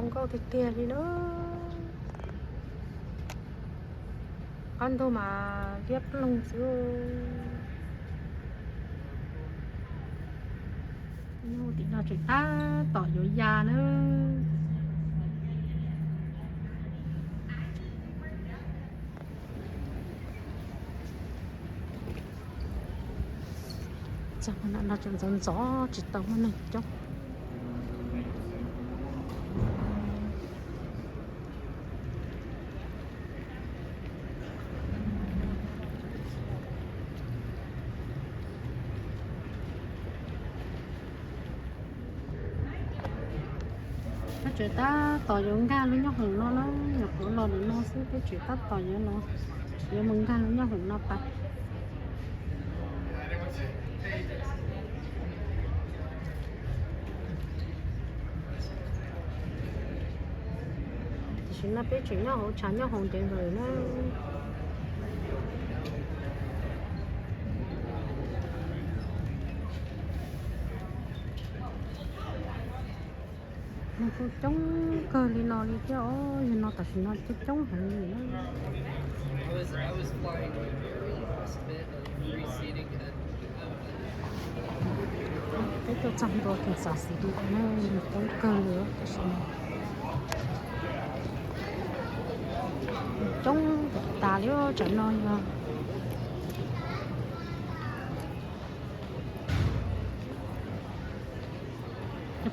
Zoo nkauj tiag tiag li na. Qab ntug mas liab ploog xwb. Tim no tseem tab tom yuav ya na. Txog qhov no tseem ntxov ntxov tsis tau muaj neeg coob. Peb tseem tab tom yuav nkag lub nyoob hoom no na, nyuam qhuav los ntawm no xwb peb tseem tab tom yuav los, yuav mus nkag lub nyoob hoom no pas. Tam sim no peb tseem nyob hauv tshav nyob hauv ntev nkaus na. Neeg kuj coob kawg li no li thiab os, yog no tam sim no coob coob heev li na. Peb tuaj txog ntua kiag xav xis li na, neeg coob kawg li tam sim no. Coob tas li tsam no yog.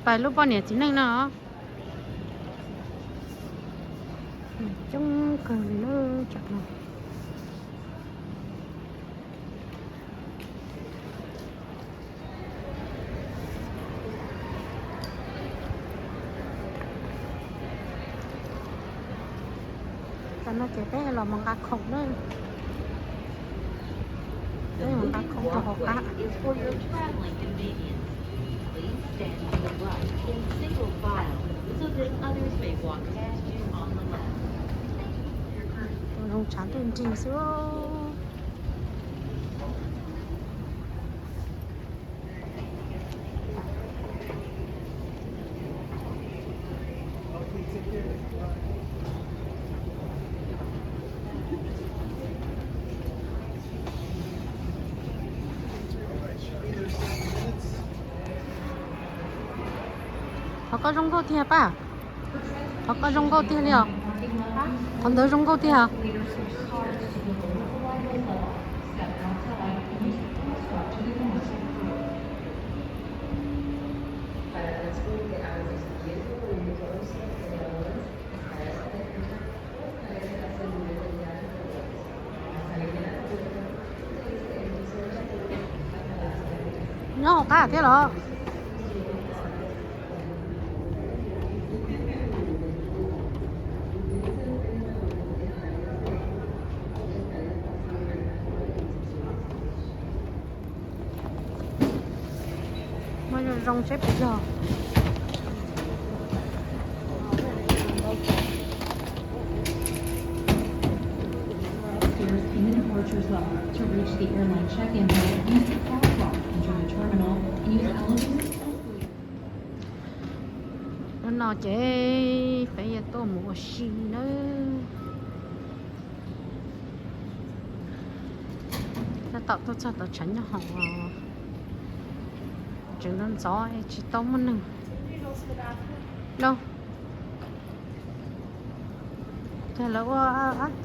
Pais lub poj niam txiv neej no. Coob kawg li na tsam no. Tam no ces peb los mus nqa khoom na. Peb mus nqa khoom rau hauv qab. Tus zoo tshav ntuj nrig xwb. Qhov ko zoo nkauj tiag Paj. Qhov ko zoo nkauj tiag li os. Qhov ntawd zoo nkauj tiag. Nyob hauv qab thiab los? Muaj zoo zoo seb puas yog. Passengers in the departures lounge. To reach the airline check-in hall, use the crosswalk, enter the terminal, and use elevators only. Hnub no ces peb yuav tuaj mus ua si nawb. Tab tom tuaj txog tom tshav nyob hauv, tseem ntxov ntxov tsis tau muaj neeg. Lauj, cas lawv ua,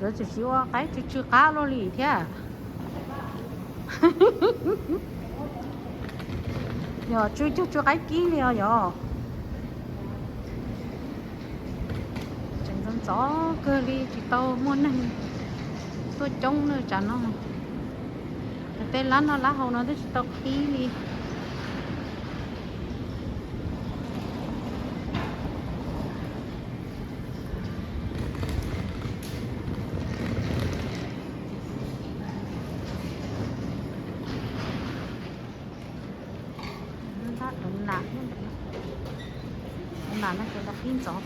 lawv txawm siv ua qaib tsw tsw qab luaj li thiab. Yog tsw cuag tsw qaib kib li os yog. Tseem ntxov ntxov kawg li tsis tau muaj neeg tuaj coob na tsam no. Tej lab noj lab haus no twb tsis tau qhib li. Ntab doov nam, doov nam no ces los qhib ntxov.